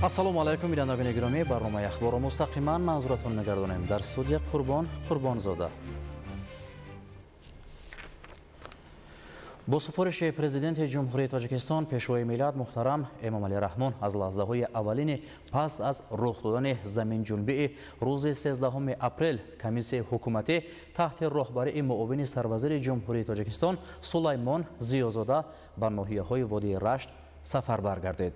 Ассалому алайкум, бинандагони гиромӣ, барномаи ахборро мустақиман манзуратон мегардонем. Дар студия Қурбон Қурбонзода. Бо супориши президенти Ҷумҳурии Тоҷикистон, Пешвои миллат муҳтарам Эмомалӣ Раҳмон аз лаҳзаҳои аввалини пас аз рух додани заминҷунбии рӯзи 13 апрел комиссияи ҳукуматӣ таҳти роҳбарии муовини сарвазири Ҷумҳурии Тоҷикистон Сулаймон Зиёзода ба ноҳияҳои водии Рашт сафар баргардид.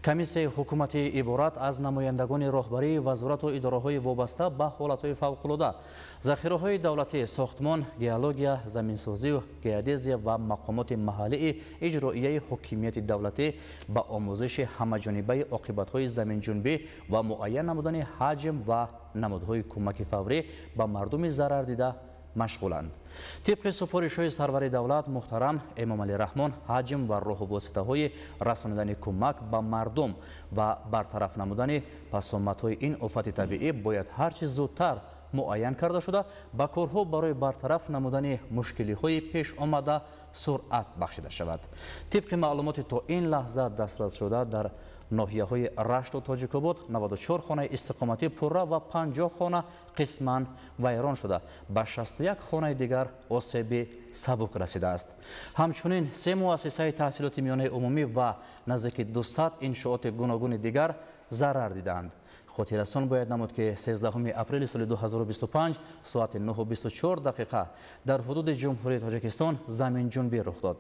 Комиссияи ҳукуматӣ иборат аз намояндагони роҳбарии вазорату идораҳои вобаста ба ҳолатҳои фавқулода, захираҳои давлатӣ, сохтмон, геология, заминсозию геодезия ва мақомоти маҳаллии иҷроияи ҳокимияти давлатӣ ба омӯзиши ҳамаҷонибаи оқибатҳои заминҷунбӣ ва муайян намудани ҳаҷм ва намудҳои кӯмаки фаврӣ ба мардуми зарардида машғуланд. Тибқи супоришҳои сарвари давлат муҳтарам Эмомалӣ Раҳмон ҳаҷм ва роҳу воситаҳои расонидани кӯмак ба мардум ва бартараф намудани пасомадҳои ин офати табиӣ бояд ҳарчи зудтар муайян карда шуда, ба корҳо барои бартараф намудани мушкилиҳои пеш омада суръат бахшида шавад. Тибқи маълумоти то ин лаҳза дастрасшуда дар ноҳияҳои Рашту Тоҷикобод 94 хонаи истиқоматӣ пурра ва 50 хона қисман вайрон шуда, ба 61 хонаи дигар осеби сабук расидааст. Ҳамчунин се муассисаи таҳсилоти миёнаи умумӣ ва наздики 200 иншооти гуногуни дигар зарар дидаанд. Хотиррасон бояд намуд, ки 13 апрели соли 2025 соати 9:24 дақиқа дар ҳудуди Ҷумҳурии Тоҷикистон заминҷунбӣ рух дод.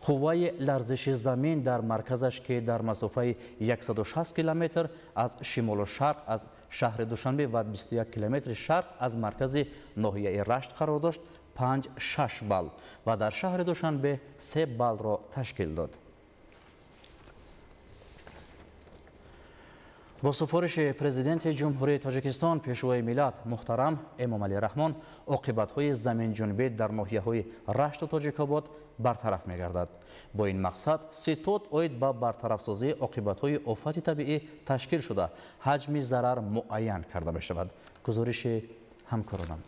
Қувваи ларзиши замин дар марказаш, ки дар масофаи 160 километр аз шимолу шарқ аз шаҳри Душанбе ва 21 километри шарқ аз маркази ноҳияи Рашт қарор дошт, 5-6 балл ва дар шаҳри Душанбе 3 баллро ташкил дод. Бо супориши президенти Ҷумҳурии Тоҷикистон, Пешвои миллат муҳтарам Эмомалӣ Раҳмон оқибатҳои заминҷунбӣ дар ноҳияҳои Рашту Тоҷикобод бартараф мегардад. Бо ин мақсад ситод оид ба бартарафсозии оқибатҳои офати табиӣ ташкил шуда, ҳаҷми зарар муайян карда мешавад. Гузориши ҳамкоронам.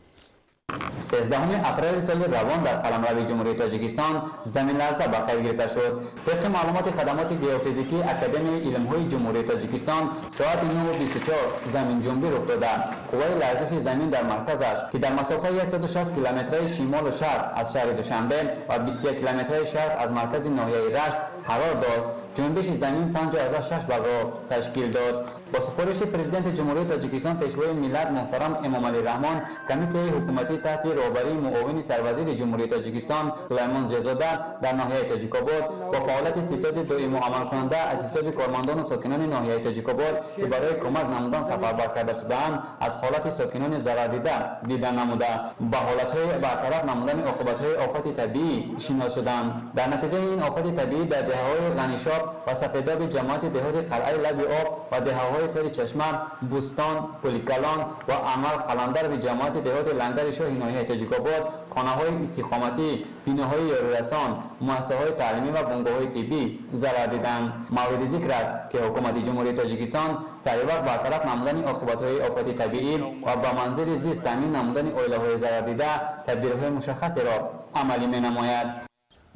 13 апрели соли равон дар қаламрави Ҷумҳурии Тоҷикистон заминларза ба қайд гирифта шуд. Тибқи маълумоти хадамоти геофизикии Академияи илмҳои Ҷумҳурии Тоҷикистон соати 9:24 заминҷунбӣ рух дода. Қувваи ларзиши замин дар марказаш, ки дар масофаи 160 километраи шимолу шарқ аз шаҳри Душанбе ва 21 километраи шарқ аз маркази ноҳияи Рашт қарор дошт, ҷунбиши замин 5,6 баллро ташкил дод. Бо супориши президенти Ҷумҳурии Тоҷикистон, Пешвои миллат муҳтарам Эмомалӣ Раҳмон комиссияи ҳукуматӣ таҳти роҳбарии муовини сарвазири Ҷумҳурии Тоҷикистон Сулаймон Зиёзода дар ноҳияи Тоҷикобод бо фаъолияти ситоди доимо амалкунанда аз ҳисоби кормандону сокинони ноҳияи Тоҷикобод, ки барои кӯмак намудан сафарбар карда шудаанд, аз ҳолати сокинони зарардида дида намуда, ба ҳолатҳои бартараф намудани оқибатҳои офати табиӣ шинос шуданд. Дар натиҷаи ин офати табиӣ дар деҳаҳои Ғанишоб ва Сафедоби ҷамоати деҳоти Қалъаи Лаби Об ва деҳаҳои Сари Чашма, Бӯстон, Пуликалон ва Анвар Қаландарови ҷамоати деҳоти Лангари Шоҳи ноҳияи Тоҷикобод хонаҳои истиқоматӣ, биноҳои ёрирасон, муассисаҳои таълимӣ ва бунгоҳҳои тиббӣ зарар диданд. Мавриди зикр аст, ки ҳукумати Ҷумҳурии Тоҷикистон саривақт бартараф намудани оқибатҳои офати табиӣ ва ба манзили зист таъмин намудани оилаҳои зарардида тадбирҳои мушаххасеро амалӣ менамояд.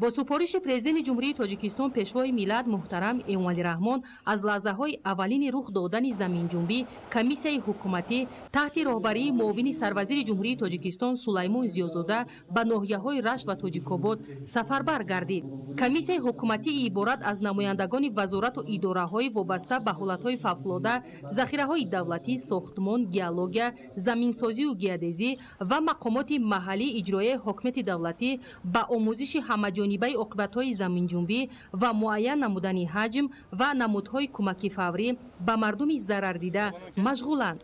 Бо супориши президенти Ҷумҳурии Тоҷикистон, Пешвои миллат муҳтарам Эмомалӣ Раҳмон аз лаҳзаҳои аввалини рух додани заминҷунбӣ комиссияи ҳукуматӣ таҳти роҳбарии муовини сарвазири Ҷумҳурии Тоҷикистон Сулаймон Зиёзода ба ноҳияҳои Рашт ва Тоҷикобод сафарбар гардид. Комиссияи ҳукуматӣ иборат аз намояндагони вазорату идораҳои вобаста ба ҳолатҳои фавқулода, захираҳои давлатӣ, сохтмон, геология, заминсозию геодезӣ ва мақомоти маҳаллии иҷроияи ҳокимияти давлатӣ ба омӯзиши ҳамаҷонибаи оқибатҳои заминҷунбӣ ва муайян намудани ҳаҷм ва намудҳои кӯмаки фаврӣ ба мардуми зарардида машғуланд.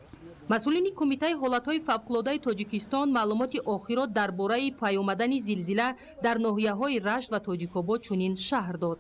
Масъулини Кумитаи ҳолатҳои фавқулодаи Тоҷикистон маълумоти охирро дар бораи пайомадани зилзила дар ноҳияҳои Рашт ва Тоҷикобод чунин шарҳ дод.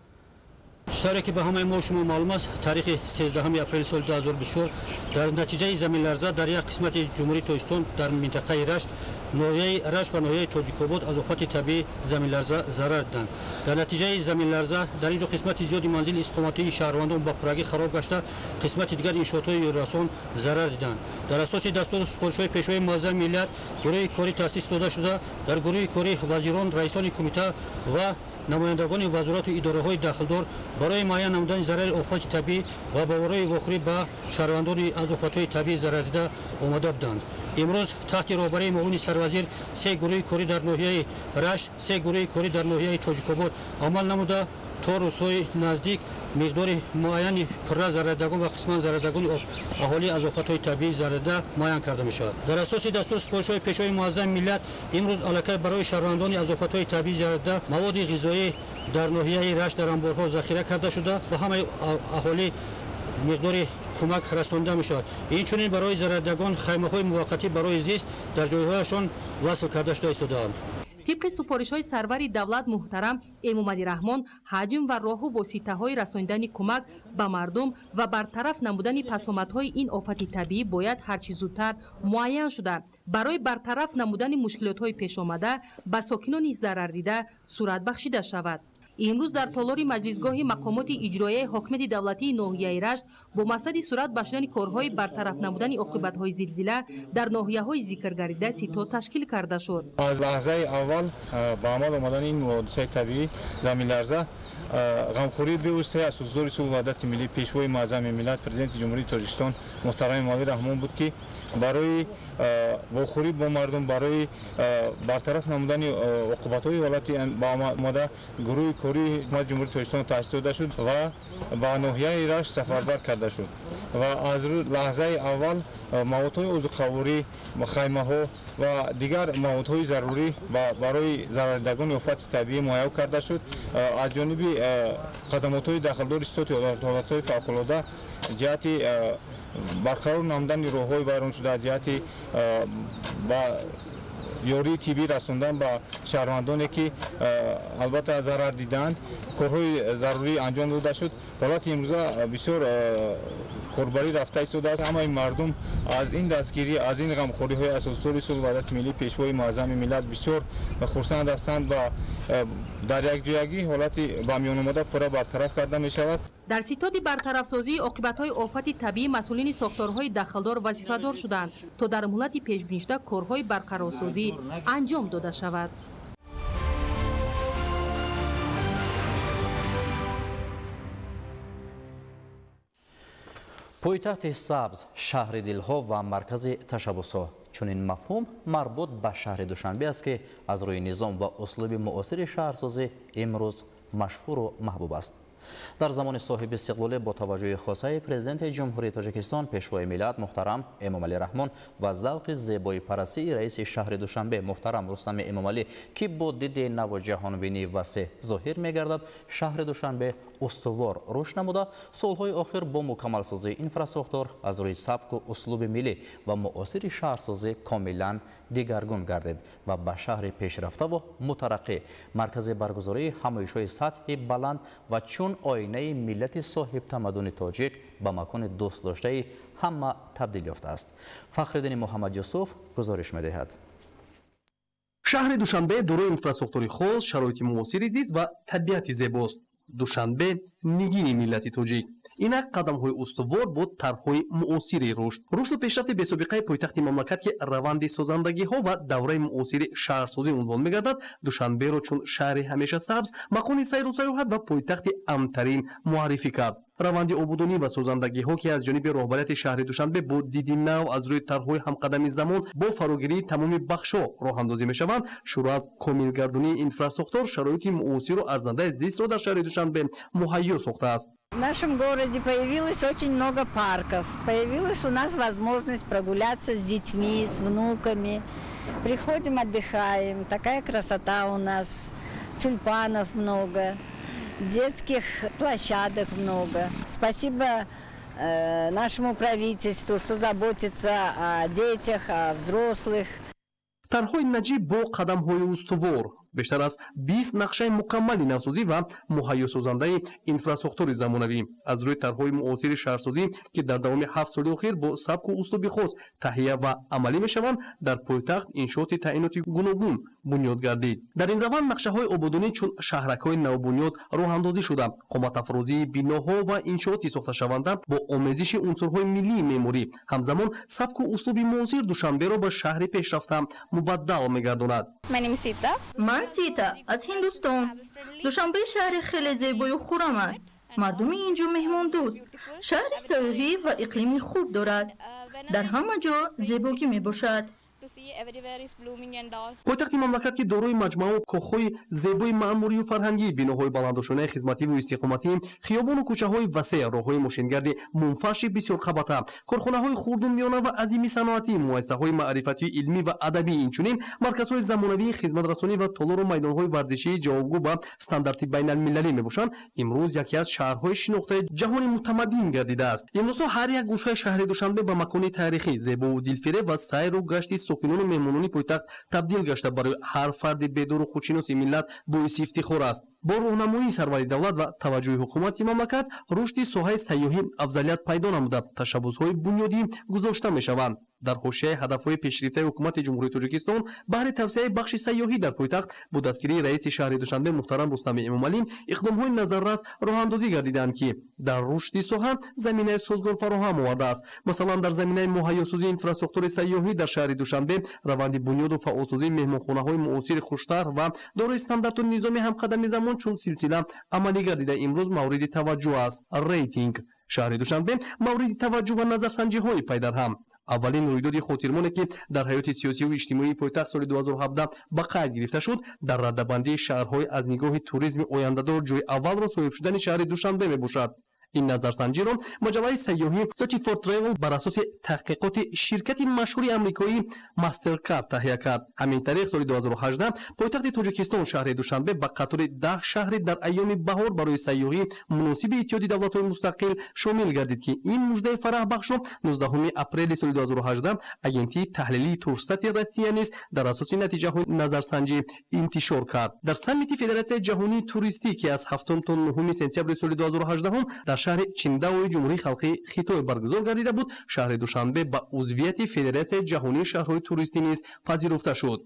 Тавре ки ба ҳамаи мо шумо маълум аст, таърихи 13 апрели соли 2024 дар натиҷаи заминларза дар як қисмати Ҷумҳурии Тоҷикистон дар минтақаи Рашт, ноҳияи Рашт ва ноҳияи Тоҷикобод аз офати табиӣ заминларза зарар диданд. Дар натиҷаи заминларза дар ин ҷо қисмати зиёди манзили истиқоматии шаҳрвандон ба пуррагӣ хароб гашта, қисмати дигар иншоотҳои ёрирасон зарар диданд. Дар асоси дастуру супоришҳои Пешвои муаззами миллат гурӯҳи корӣ таъсис дода шуда, дар гурӯҳи корӣ вазирон, раисони кумита ва Намояндагони вазорату идораҳои дахлдор барои муайян намудани зарари офати табиӣ ва боварҳои вохӯрӣ ба шаҳрвандони аз офатҳои табиӣ зарардида омода буданд. Имрӯз таҳти роҳбарии муовини сарвазир се гурӯҳи корӣ дар ноҳияи Рашт, се гурӯҳи корӣ дар ноҳияи Тоҷикобод амал намуда, то рӯзҳои наздик миқдори муайяни пурра зарардагон ва қисман зарардагони аҳолӣ аз офатҳои табиӣ зарарда муайян карда мешавад. Дар асоси дастуру супоришҳои Пешвои муаззами миллат, имрӯз аллакай барои шаҳрвандони аз офатҳои табиӣ зарарда маводи ғизоӣ дар ноҳияи Рашт дар анборҳо захира карда шуда, ба ҳамаи аҳолӣ миқдори кӯмак расонда мешавад. Инчунин барои зарардагон хаймаҳои муваққатӣ барои зист дар ҷойҳояшон васл карда шуда истодаанд. Тибқи супоришҳои сарвари давлат муҳтарам Эмомалӣ Раҳмон, ҳаҷм ва роҳу воситаҳои расонидани кӯмак ба мардум ва бартараф намудани пасомадҳои ин офати табиӣ бояд ҳарчи зудтар муайян шуда, барои бартараф намудани мушкилотҳои пешомада ба сокинони зарардида сурат бахшида шавад. Имрӯз дар толори маҷлисгоҳи мақомоти иҷроияи ҳокимияти давлатии ноҳияи Рашт бо мақсади сурат бахшидани корҳои бартараф намудани оқибатҳои зилзила дар ноҳияҳои зикргардида ситод ташкил карда шуд. Аз лаҳзаи аввал ба амал омадани ин ҳодисаи табиӣ заминларза, ғамхӯрии бевоситаи асосгузори сулҳу ваҳдати миллӣ, Пешвои муаззами миллат, Президенти Ҷумҳурии Тоҷикистон муҳтарам Эмомалӣ Раҳмон буд, ки барои вохӯрӣ бо мардум, барои бартараф намудани оқибатҳои ҳолати ба амал омада гурӯҳи кории ҳукумати Ҷумҳурии Тоҷикистон таъсис дода шуд ва ба ноҳияи Рашт сафарбар карда шуд ва аз лаҳзаи аввал маводҳои озуқаворӣ, хаймаҳо ва дигар маводҳои зарурӣ барои зарардидагони офати табиӣ муҳайё карда шуд. Аз ҷониби хадамотҳои дахлдори ситоди ҳолатҳои фавқулода ҷиҳати барқарор намудани роҳҳои вайроншуда, ҷиҳати ба ёрии тиббӣ расондан ба шаҳрвандоне, ки албатта зарар дидаанд, корҳои зарурӣ анҷом дода шуд. Ҳолати имрӯза бисёр корбарӣ рафта истодааст. Ҳамаи мардум аз ин дастгирӣ, аз ин ғамхориҳои асосгузори сулҳу ваҳдати миллӣ, Пешвои муаззами миллат бисёр хурсанд ҳастанд ва дар якҷоягӣ ҳолати ба миён омада пурра бартараф карда мешавад. Дар ситоди бартарафсозии оқибатҳои офати табиӣ масъулини сохторҳои дахлдор вазифадор шуданд, то дар муҳлати пешбинишуда корҳои барқарорсозӣ анҷом дода шавад. Пойтахти сабз, шаҳри дилҳо ва маркази ташаббусҳо. Чунин мафҳум марбут ба шаҳри Душанбе аст, ки аз рӯи низом ва услуби муосири шаҳрсозӣ имрӯз машҳуру маҳбуб аст. Дар замони соҳиби истиқлолӣ бо таваҷҷӯҳи хосаи Президенти Ҷумҳурии Тоҷикистон, Пешвои миллат муҳтарам Эмомалӣ Раҳмон ва завқи зебоипарастии раиси шаҳри Душанбе муҳтарам Рустами Эмомалӣ, ки бо диди наву ҷаҳонбинии васеъ зоҳир мегардад, шаҳри Душанбе устувор рушд намуда, солҳои охир бо мукаммалсозии инфрасохтор аз рӯи сабку услуби миллӣ ва муосири шаҳрсозӣ комилан дигаргун гардид ва ба шаҳри пешрафтаву мутараққӣ, маркази баргузории ҳамоишҳои сатҳи баланд ва чун оинаи миллати соҳибтамаддуни тоҷик ба макони дӯстдоштаи ҳама табдил ёфтааст. Фахриддини Муҳаммад Юсуф гузориш медиҳад. Шаҳри Душанбе дорои инфрасохтори хос, шароити муосири зист ва табиати зебост. Душанбе нигини миллати тоҷик. Инак қадамҳои устувор бо тарҳҳои муосири рушд, рушду пешрафти бесобиқаи пойтахти мамлакат, ки раванди созандагиҳо ва давраи муосири шаҳрсозӣ унвон мегардад, Душанберо чун шаҳри ҳамеша сабз, макони сайру сайёҳат ва пойтахти амнтарин муаррифӣ кард. Раванди ободонӣ ва созандагиҳо, ки аз ҷониби роҳбарияти шаҳри Душанбе бо диди нав аз рӯи тарҳҳои ҳамқадами замон бо фарогирии тамоми бахшҳо роҳандозӣ мешаванд, шурӯъ аз комилгардонии инфрасохтор, шароити муосиру арзандаи зистро дар шаҳри Душанбе муҳайё сохтааст. В нашем городе появилось очень много парков. Появилась у нас возможность прогуляться с детьми, с внуками. Приходим, отдыхаем. Такая красота у нас. Тюльпанов много, детских площадок много. Спасибо нашему правительству, что заботится о детях, о взрослых. Тарҳҳои наҷиб бо қадамҳои устувор, бештар аз 20 нақшаи мукаммали навсозӣ ва муҳайёсозандаи инфрасохтори замонавӣ аз рӯи тарҳҳои муосири шаҳрсозӣ, ки дар давоми 7 соли охир бо сабку услуби хос таҳия ва амалӣ мешаванд, дар пойтахт иншооти таъиноти гуногун бунёд гардид. Дар ин раванд нақшаҳои ободонӣ чун шаҳракҳои навбунёд роҳандозӣ шуда, қоматафрозии биноҳо ва иншооти сохташаванда бо омезиши унсурҳои миллии меъморӣ, ҳамзамон сабку услуби муосир Душанберо ба шаҳри пешрафта мубаддал мегардонад. Ман Ман Сита аз Ҳиндустон. Душанбе шаҳри хеле зебою хуррам аст. Мардуми ин ҷо меҳмондӯст. Шаҳри сайёҳӣ ва иқлими хуб дорад. Дар ҳама ҷо зебогӣ мебошад. Пойтахти мамлакат, ки дорои маҷмӯау кохҳои зебои маъмурию фарҳангӣ, биноҳои баландошонаи хизмативу истиқоматӣ, хиёбону кӯчаҳои васеъ, роҳҳои мошингарди мунфарши бисёрқабата, корхонаҳои хурду миёна ва азими саноатӣ, муассисаҳои маърифатию илмӣ ва адабӣ, инчунин марказҳои замонавии хизматрасонӣ ва толору майдонҳои варзишии ҷавобгӯ ба стандарти байналмилалӣ мебошанд, имрӯз яке аз шаҳрҳои шинохтаи ҷаҳони мутамаддин гардидааст. Имрӯзҳо ҳар як гӯшаи шаҳри Душанбе ба макони таърихӣ, зебову дилфиреб ва сайру гашти сокинону меҳмонони пойтахт табдил гашта, барои ҳар фарди бедору худшиноси миллат боиси ифтихор аст. Бо роҳнамоии сарвари давлат ва таваҷҷӯҳи ҳукумати мамлакат рушди соҳаи сайёҳӣ афзалият пайдо намуда, ташаббусҳои бунёдӣ гузошта мешаванд. Дар ҳошияи ҳадафҳои пешгирифтаи ҳукумати Ҷумҳурии Тоҷикистон баҳри тавсеаи бахши сайёҳӣ дар пойтахт бо дастгирии раиси шаҳри Душанбе муҳтарам Рустами Эмомалӣ иқдомҳои назаррас роҳандозӣ гардиданд, ки дар рушди соҳа заминаи созгор фароҳам овардааст. Масалан, дар заминаи муҳайёсозии инфрасохтори сайёҳӣ дар шаҳри Душанбе раванди бунёду фаъолсозии меҳмонхонаҳои муосири хуштарҳ ва дорои стандарту низоми ҳамқадами замон чун силсила амалӣ гардида, имрӯз мавриди таваҷҷӯҳ аст. Рейтинг шаҳри Душанбе мавриди таваҷҷӯҳ ва назарсанҷиҳои пайдарҳам. Аввалин рӯйдоди хотирмоне, ки дар ҳаёти сиёсиву иҷтимоии пойтахт соли 2017 ба қайд гирифта шуд, дар раддабандии шаҳрҳои аз нигоҳи туризми ояндадор ҷои аввалро соҳиб шудани шаҳри Душанбе мебошад. Ин назарсанҷиро маҷаллаи сайёҳӣ Search for Travel бар асоси таҳқиқоти ширкати машҳури амрикоӣ Mastercard таҳия кард. Ҳамин тариқ, соли 2018 пойтахти Тоҷикистон шаҳри Душанбе ба қатори 10 шаҳри дар айёми баҳор барои сайёҳӣ муносиби Иттиҳоди давлатҳои мустақил шомил гардид, ки ин муждаи фараҳбахшро 19 апрели соли 2018 агентии таҳлилии Турстати Россия низ дар асоси натиҷаҳои назарсанҷӣ интишор кард. Дар саммити Федератсияи ҷаҳонии туристӣ, ки аз 7 то 9 сентябри соли 2018 дар шаҳри Чиндаои Ҷумҳурии Халқии Хитой баргузор гардида буд, шаҳри Душанбе ба узвияти Федератсияи ҷаҳонии шаҳрҳои туристӣ низ пазируфта шуд.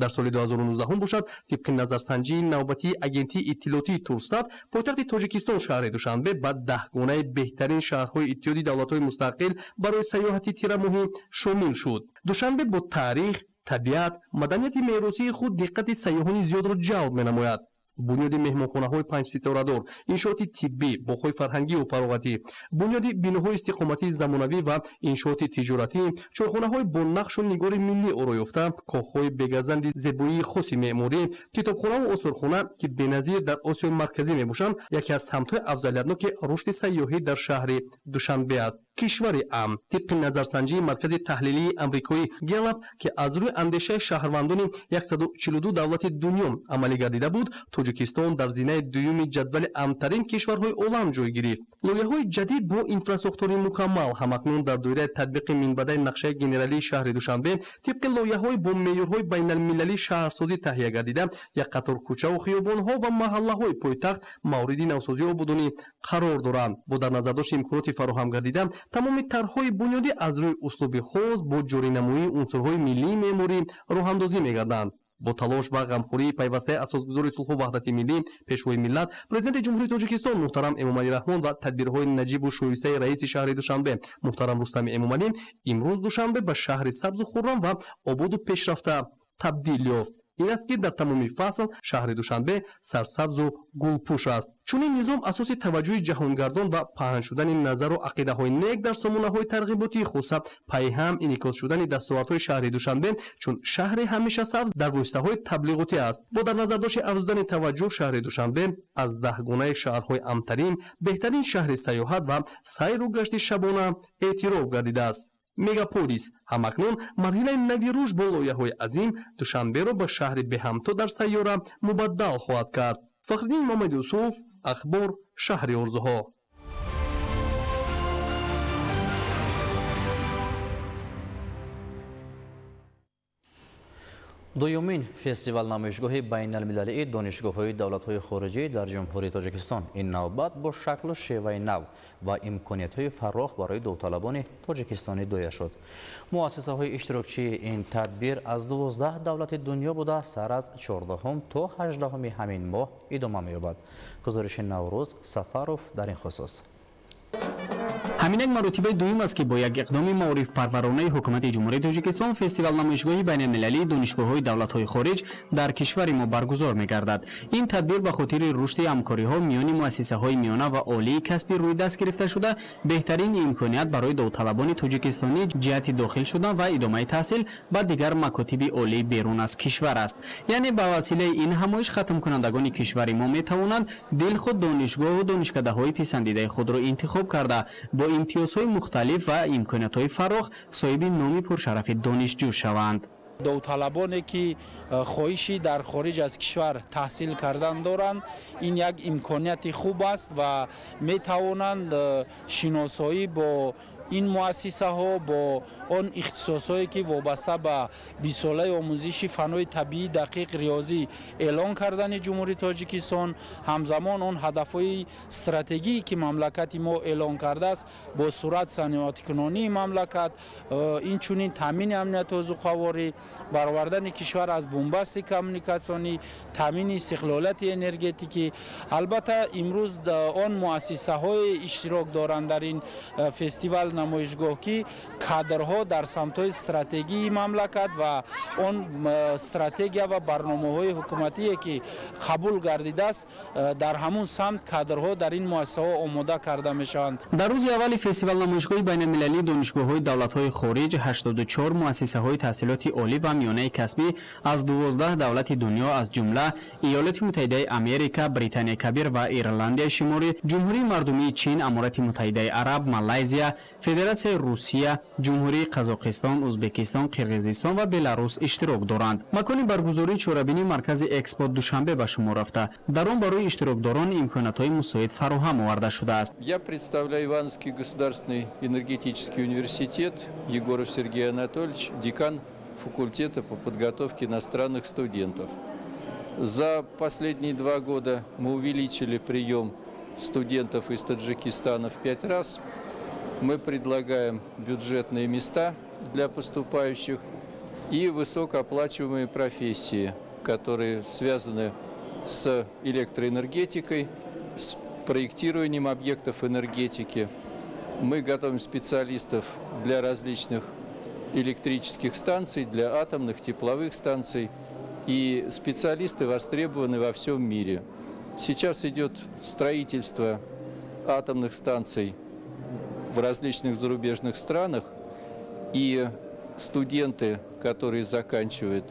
Дар соли 2019 бошад, тибқи назарсанҷии навбатии агентии иттилоотии Турстат, пойтахти Тоҷикистон шаҳри Душанбе ба даҳгонаи беҳтарин шаҳрҳои Иттиҳоди давлатҳои мустақил барои сайёҳати тирамоҳӣ шомил шуд. Душанбе бо таърих, табиат, маданияти меросии худ диққати сайёҳони зиёдро ҷалб менамояд. Бунёди меҳмонхонаҳои панҷситорадор, иншооти тиббӣ, боғҳои фарҳангию фароғатӣ, бунёди биноҳои истиқоматии замонавӣ ва иншооти тиҷоратӣ, чойхонаҳои бо нақшу нигори миллӣ ороёфта, кохҳои бегазанди зебоии хоси меъморӣ, китобхонаву осорхона, ки беназир дар Осиёи Марказӣ мебошанд, яке аз самтҳои афзалиятноки рушди сайёҳӣ дар шаҳри Душанбе аст. Кишвари амн тибқи назарсанҷии маркази таҳлилии амрикоӣ Гэллап, ки аз рӯи андешаи шаҳрвандони 142 давлати дунё амалӣ гардида буд, Тоҷикистон дар зинаи дуюми ҷадвали амнтарин кишварҳои олам ҷой гирифт. Лоиҳаҳои ҷадид бо инфрасохтори мукаммал ҳамакнун дар доираи татбиқи минбаъдаи нақшаи генералии шаҳри Душанбе тибқи лоиҳаҳои бо меъёрҳои байналмилалии шаҳрсозӣ таҳия гардида, як қатор кӯчаву хиёбонҳо ва маҳаллаҳои пойтахт мавриди навсозию ободонӣ қарор доранд. Бо дар назардошти имконоти фароҳам гардида, тамоми тарҳҳои бунёдӣ аз рӯи услуби хос бо ҷоринамоии унсурҳои миллии меъморӣ роҳандозӣ мегарданд. Бо талош ва ғамхории пайвастаи асосгузори сулҳу ваҳдати миллӣ, пешвои миллат, президенти Ҷумҳурии Тоҷикистон муҳтарам Эмомалӣ Раҳмон ва тадбирҳои наҷибу шоистаи раиси шаҳри Душанбе муҳтарам Рустами Эмомалӣ, имрӯз Душанбе ба шаҳри сабзу хуррам ва ободу пешрафта табдил ёфт. Ин аст, ки дар тамоми фасл шаҳри Душанбе сарсабзу гулпӯш аст. Чунин низом асоси таваҷҷӯҳи ҷаҳонгардон ва паҳн шудани назару ақидаҳои нек дар сомонаҳои тарғиботӣ, хусусан пайҳам инъикос шудани дастовардҳои шаҳри Душанбе чун шаҳри ҳамеша сабз дар воситаҳои таблиғотӣ аст. Бо дар назардошти афзудани таваҷҷӯҳ, шаҳри Душанбе аз даҳгонаи шаҳрҳои амнтарин, беҳтарин шаҳри сайёҳат ва сайру гашти шабона эътироф гардидааст. Мегаполис ҳамакнун марҳилаи нави рушд бо лоиҳаҳои азим Душанберо ба шаҳри беҳамто дар сайёра мубаддал хоҳад кард. Фахриддин Муҳаммадюсуф, Ахбор, шаҳри орзуҳо. Дуюмин фестивал намоишгоҳи байналмилалии донишгоҳҳои давлатҳои хориҷӣ дар Ҷумҳурии Тоҷикистон ин навбат бо шаклу шеваи нав ва имкониятҳои фарох барои довталабони тоҷикистонӣ доир шуд. Муассисаҳои иштирокчии ин тадбир аз 12 давлати дунё буда, сар аз 14 то 18 ҳамин моҳ идома меёбад. Гузориши Наврӯз Сафаров дар ин хусус. Ҳамин як маротибаи дуюм аст, ки бо як иқдоми маорифпарваронаи ҳукумати Ҷумҳурии Тоҷикистон фестивал намоишгоҳи байналмилалии донишгоҳҳои давлатҳои хориҷ дар кишвари мо баргузор мегардад. Ин тадбир ба хотири рушди ҳамкориҳо миёни муассисаҳои миёна ва олии касбӣ рӯи даст гирифта шуда, беҳтарин имконият барои довталабони тоҷикистонӣ ҷиҳати дохил шудан ва идомаи таҳсил ба дигар макотиби олии берун аз кишвар аст. Яъне ба василаи ин ҳамоиш хатмкунандагони кишвари мо метавонанд дилхуд донишгоҳу донишкадаҳои писандидаи худро интихоб карда, бо имтиёзҳои мухталиф ва имкониятҳои фарох соҳиби номи пуршарафи донишҷӯ шаванд. Довталабоне ки хоҳиши дар хориҷ аз кишвар таҳсил кардан доранд, ин як имконияти хуб аст ва метавонанд шиносоӣ бо ин муассисаҳо, бо он ихтисосҳое ки вобаста ба бистсолаи омӯзиши фанҳои табиӣ, дақиқ, риёзӣ эълон кардани Ҷумҳурии Тоҷикистон, ҳамзамон он ҳадафҳои стратегие ки мамлакати мо эълон кардааст бо суръат саноатикунонии мамлакат, инчунин таъмини амнияти озуқаворӣ, баровардани кишвар аз бунбасти коммуникатсионӣ, таъмини истиқлолияти энергетикӣ. Албатта, имрӯз он муассисаҳое иштирок доранд дар ин фестивал намоишгоҳ, ки кадрҳо дар самтҳои стратегии мамлакат ва он стратегия ва барномаҳои ҳукуматие ки қабул гардидааст, дар ҳамун самт кадрҳо дар ин муассисаҳо омода карда мешаванд. Дар рӯзи аввали фестивал намоишгоҳи байналмилалии донишгоҳҳои давлатҳои хориҷ 84 муассисаҳои таҳсилоти олӣ ва миёнаи касбӣ аз 12 давлати дунё, аз ҷумла Иёлоти Муттаҳидаи Америка, Британияи Кабир ва Ирландияи Шимолӣ, Ҷумҳурии Мардумии Чин, Аморати Муттаҳидаи Араб, Малайзия, Федератсияи Русия, Ҷумҳурии Қазоқистон, Ӯзбекистон, Қирғизистон ва Беларус иштирок доранд. Макони баргузории чорабинии маркази Экспо Душанбе ба шумор рафта, дар он барои иштирокдорон имкониятҳои мусоид фароҳам оварда шудааст. Я представляю Ивановский государственный энергетический университет, Егоров Сергей Анатольевич, декан факультета по подготовке иностранных студентов. За последние 2 года мы увеличили прием студентов из Таджикистана в 5 раз. Мы предлагаем бюджетные места для поступающих и высокооплачиваемые профессии, которые связаны с электроэнергетикой, с проектированием объектов энергетики. Мы готовим специалистов для различных электрических станций, для атомных, тепловых станций. И специалисты востребованы во всем мире. Сейчас идет строительство атомных станций в различных зарубежных странах, и студенты, которые заканчивают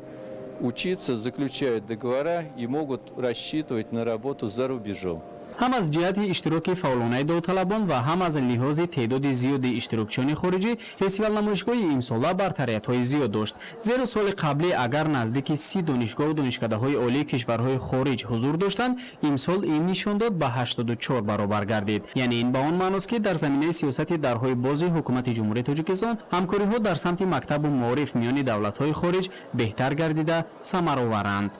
учиться, заключают договора и могут рассчитывать на работу за рубежом. Ҳам аз ҷиҳати иштироки фаъолонаи довталабон ва ҳам аз лиҳози теъдоди зиёди иштирокчиёни хориҷӣ фестивал намоишгоҳи имсола бартариятҳои зиёд дошт. Зеро соли қаблӣ агар наздики 30 донишгоҳу донишкадаҳои олии кишварҳои хориҷ ҳузур доштанд, имсол ин нишондод ба 84 баробар гардид. Яъне ин ба он маъност, ки дар заминаи сиёсати дарҳои бози ҳукумати Ҷумҳурии Тоҷикистон ҳамкориҳо дар самти мактабу маориф миёни давлатҳои хориҷ беҳтар гардида самароваранд.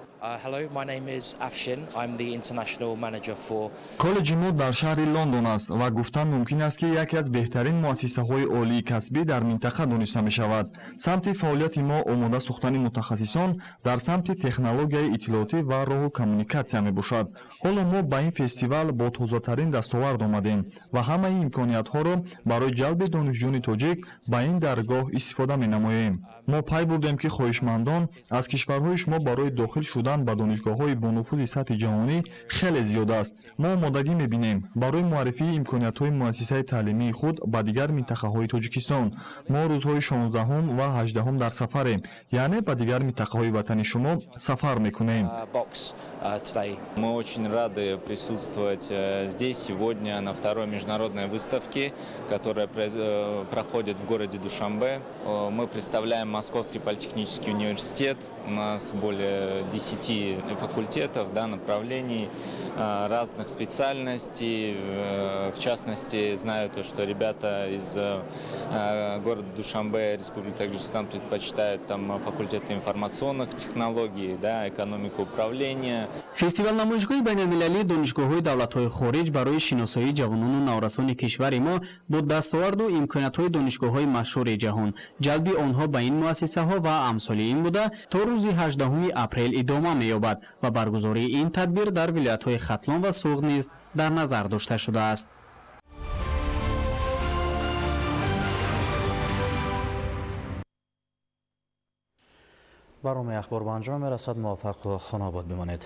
Коллеҷи мо дар шаҳри Лондон аст ва гуфтан мумкин аст, ки яке аз беҳтарин муассисаҳои олии касбӣ дар минтақа дониста мешавад. Самти фаъолияти мо омода сохтани мутахассисон дар самти технологияи иттилоотӣ ва роҳу коммуникатсия мебошад. Ҳоло мо ба ин фестивал бо тозатарин дастовард омадем ва ҳамаи имкониятҳоро барои ҷалби донишҷӯёни тоҷик ба ин даргоҳ истифода менамоем. Мо пай бурдем, ки хоҳишмандон аз кишварҳои шумо барои дохил шудан ба донишгоҳҳои бонуфузи сатҳи ҷаҳонӣ хеле зиёд аст. Мо омодагӣ мебинем барои муаррифии имкониятҳои муассисаи таълимии худ ба дигар минтақаҳои Тоҷикистон. Мо рӯзҳои 16 ва 18 дар сафарем, яъне ба дигар минтақаҳои ватани шумо сафар мекунем. Мы очень рады присутствовать здесь сегодня на второй международной выставке, которая проходит в городе Душанбе. Мы представляем Московский политехнический университет. У нас более 10 факультетов, да, направлений, разных специальностей. В частности, знаю то, что ребята из города Душанбе, Республики Таджикистан, предпочитают там факультеты информационных технологий, да, экономику управления. Фестивал намоишгоҳи байналмилалии донишгоҳҳои давлатҳои хориҷ барои шиносоии ҷавонону наврасони кишвари мо бо дастоварду имкониятҳои донишгоҳҳои машҳури ҷаҳон, ҷалби онҳо ба ин муассисаҳо ва амсоли ин буда, то рӯзи 18 апрел идома меёбад ва баргузории ин тадбир дар вилоятҳои Хатлон ва Суғд низ дар назар дошта шудааст. Барномаи ахбор ба анҷом мерасад. Муваффақу хонобод бимонед.